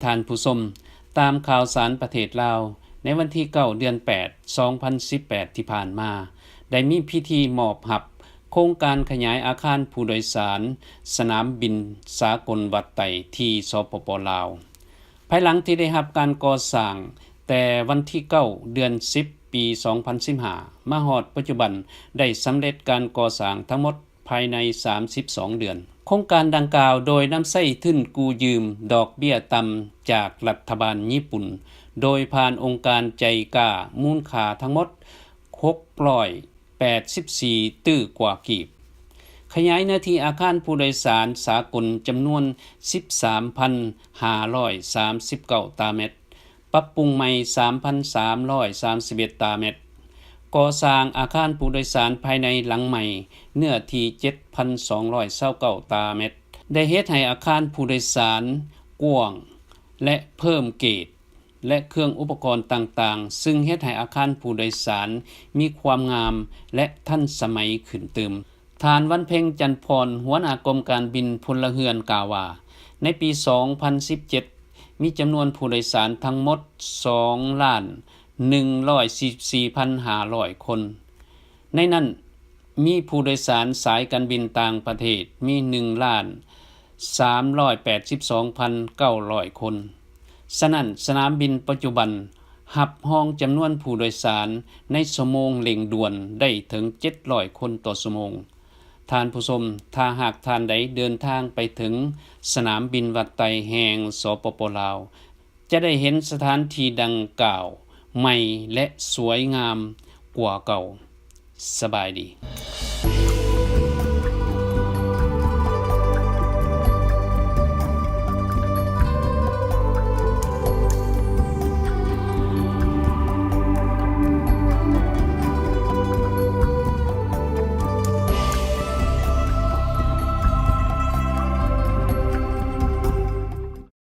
ທ່ານຜູ້ຊົມ, ຕາມຂ່າວສານປະເທດລາວ, ໃນວັນທີເກົ້າ ເດືອນແປດ ສອງພັນສິບແປດ ທີ່ຜ່ານມາ, ໄດ້ມີພິທີມອບຮັບໂຄງການຂະຫຍາຍອາຄານຜູ້ໂດຍສານສະໜາມບິນສາກົນວັດໄຕ ທີ່ ສປປ ລາວ. ພາຍຫຼັງທີ່ໄດ້ຮັບການກໍ່ສ້າງແຕ່ວັນທີເກົ້າ ເດືອນສິບ ປີສອງພັນສິບຫ້າ ມາຮອດປັດຈຸບັນ ໄດ້ສຳເລັດການກໍ່ສ້າງທັງໝົດ ພາຍໃນສາມສິບສອງເດືອນ. ໂຄງການດັ່ງກ່າວໂດຍນຳໃຊ້ທຶນກູ້ຢືມດອກເບ້ຍຕ່ຳຈາກລັດຖະບານຍີ່ປຸ່ນ ໂດຍຜ່ານອົງການໄຈກາ ມູນຄ່າທັງໝົດຫົກຮ້ອຍແປດສິບສີ່ຕື້ກວ່າກີບ, ຂະຫຍາຍເນື້ອທີ່ອາຄານຜູ້ໂດຍສານສາກົນຈຳນວນສິບສາມພັນຫ້າຮ້ອຍສາມສິບເກົ້າຕາແມັດ, ປັບປຸງໃໝ່ສາມພັນສາມຮ້ອຍສາມສິບເອັດຕາແມັດ, ກໍ່ສ້າງອາຄານຜູ້ໂດຍສານພາຍໃນຫຼັງໃໝ່ເນື້ອທີ່ເຈັດພັນສອງຮ້ອຍຊາວເກົ້າຕາແມັດ, ໄດ້ເຮັດໃຫ້ອາຄານຜູ້ໂດຍສານກວ້າງ ແລະ ເພີ່ມເກດ ແລະ ເຄື່ອງອຸປະກອນຕ່າງໆ, ຊຶ່ງເຮັດໃຫ້ອາຄານຜູ້ໂດຍສານມີຄວາມງາມ ແລະ ທັນສະໄໝຂຶ້ນຕື່ມ. ທ່ານ ວັນເພັງ ຈັນພອນ, ຫົວໜ້າກົມການບິນພົນລະເຮືອນ ກ່າວວ່າ ໃນປີສອງພັນສິບເຈັດ ມີຈຳນວນຜູ້ໂດຍສານທັງໝົດສອງລ້ານໜຶ່ງຮ້ອຍສີ່ສິບສີ່ພັນຫ້າຮ້ອຍຄົນ, ໃນນັ້ນມີຜູ້ໂດຍສານສາຍການບິນຕ່າງປະເທດມີໜຶ່ງລ້ານສາມຮ້ອຍແປດສິບສອງພັນເກົ້າຮ້ອຍຄົນ. ສະນັ້ນ, ສະໜາມບິນປັດຈຸບັນຮັບຮອງຈຳນວນຜູ້ໂດຍສານໃນຊົ່ວໂມງເລັ່ງດ່ວນໄດ້ເຖິງເຈັດຮ້ອຍຄົນຕໍ່ຊົ່ວໂມງ. ທ່ານຜູ້ຊົມ, ຖ້າຫາກທ່ານໃດເດີນທາງໄປເຖິງສະໜາມບິນວັດໄຕແຫ່ງ ສປປ ລາວ, ຈະໄດ້ເຫັນສະຖານທີ່ດັ່ງກ່າວໃໝ່ ແລະ ສວຍງາມກວ່າເກົ່າ. ສະບາຍດີ.